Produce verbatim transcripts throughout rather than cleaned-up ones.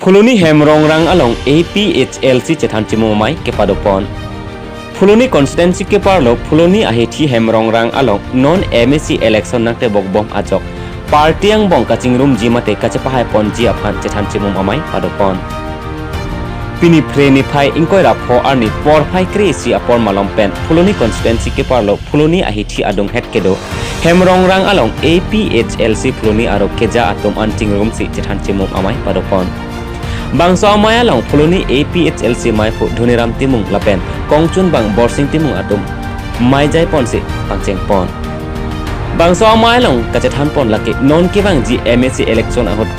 Phuloni Hemrongrang along A P H L C chethan chimum amei kepadopon. Phuloni constituency keparlo Phuloni ahithi Hemrongrang along non M A C election nangtebok bom ajok party angbong kachingrumji mate kachepahaiponji aphan chethan chimum amei padopon. Pini Phre niphai ingkoi ra pho arni porphai kre-isi apor malom pen Phuloni constituency keparlo Phuloni ahithi adunghet kedo Hemrongrang along A P H L C Phuloni aro keja atum an chingrumsi chethan chimum amei padopon. Bangso amei along Phuloni A P H L C meiphu Dhoniram Timung lapen kongchunbang Borsing Timung atum mei jaiponsi pangchengpon. Bangso amei along kachethanpon lake non kevangji M A C election ahut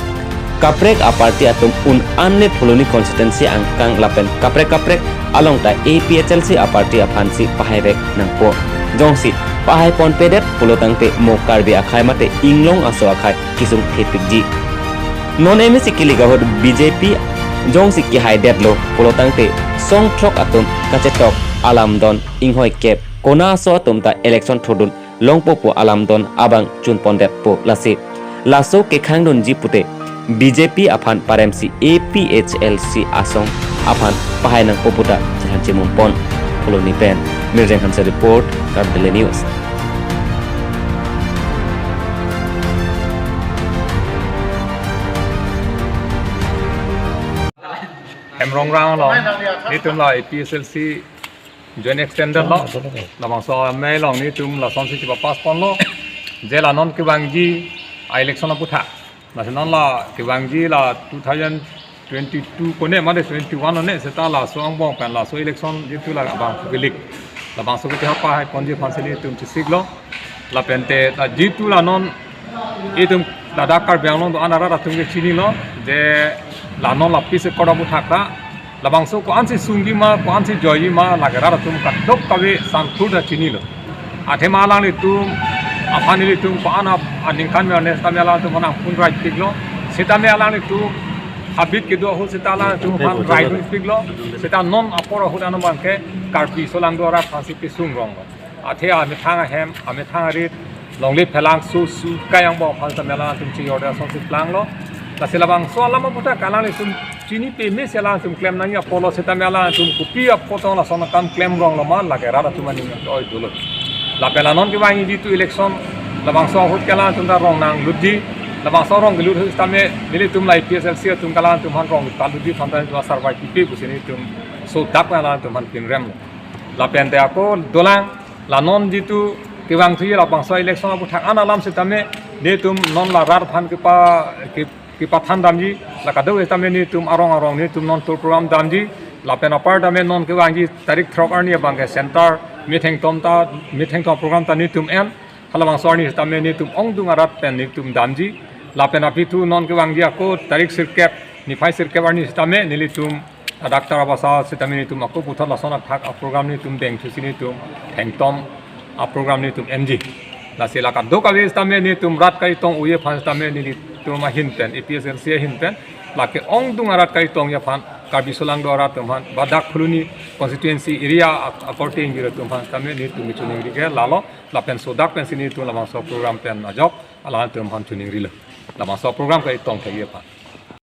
kaprek a-party atum un-an le Phuloni constituency angkang lapen kaprek kaprek along ta A P H L C a-party aphansi pahaivek nangpo. Jongsi pahaiponpedet pulotangte mo Karbi akhei mate inglong aso akhei kesung thepikji. Non M A C kilik ahut B J P jongsi kehaidetlo pulotangte songthrok atum kachetok alamdon inghoikep kona aso atum ta election thurdun longpo pu alamdon abang chunpondetpo lasi laso kekhangdunji pute B J P aphan paremsi A P H L C asong aphan pahai nangpo pu ta chethan chimumpon. Phuloni pen Mirjeng Hanse report, Karbi Daily News. Hemrongrang along, netum la A P H L C joint extended lo. Labangso amei along netum lasonsi chepapass ponlo. Je la non kevangji a-election aputhak. Lasi non la kevangji la two thousand twenty-two kone mate twenty-one one seta laso angbong pen laso election jitu labangso kelik. Labangso ketiha pahaiponji aphansi netum chesiklo. Lapente ta jitu la non itum ladak Karbi Anglong do-an arat atum ke chinilo je la non la peace accord aputhak ta labangso ko-ansi sungji ma, ko-ansi joiji ma, lake rat atum kadokave sangkur ta chinilo. Athema alanglitum aphan ilitum ko-an ap-, aningkan me ones tame alangtum aphan angphun raipiklo. Setame alanglitum habit kedo ahut seta alangtum aphan raidunpiklo. Seta non apor ahut anumang ke Karbi solangdo arat aphansi kesung ronglo. Athe amethang ahem, amethang arit, longle phelang su su kayang bom aphan tame alangtum chejor asonsi planglo. Lasi labangso alam aputhak alanglitum chini pemesi alangtum klem nangji apotlo setame alangtum kopi apot tong lason akam klem ronglo ma lake rat atum aning oi dolo. Lapen la non kevangji jitu election labangso ahut ke alangtum ta rong nanglutji. Labangso rong kelut ahut tame nelitum la A P H L C atum ke alangtum aphan rong palutji aphan ta sarvai kipi pusi netum sodak alangtum aphan pinremlo. Lapente ako dolang la non jitu kevangthuji labangso election aputhak an alam setame netum non la rat aphan kepa-, ke-, kepathan damji, la kado setame netum arong arong netum non tour program damji, lapen apar tame non kevangji tarik throk arni abang ke center methengtom ta, methengtom program ta netum en, halabangso arni setame netum ongdung arat pen netum damji, lapen aphi thu non kevangji ako tarik sirkep, niphai sirkep arni setame nelitum a-doctor abasa setame netum ako puthot lason athak a-program netum dengthusi netum thengtom a-program netum enji. Lasi la kadokave setame netum rat kaitong uje aphan setame nelitum ahin pen, A P H L C ahin pen, lake ongdung arat kaitongji aphan, Karbi solangdo arat atum aphan, ba dak Phuloni constituency area ak-, akorte ingjir atum aphan setame netum kechiningri ke lalo, lapen sodak pensi netum labangso program pen ajok alangtum aphan chiningrilo. Labangso program kaitong thekji aphan.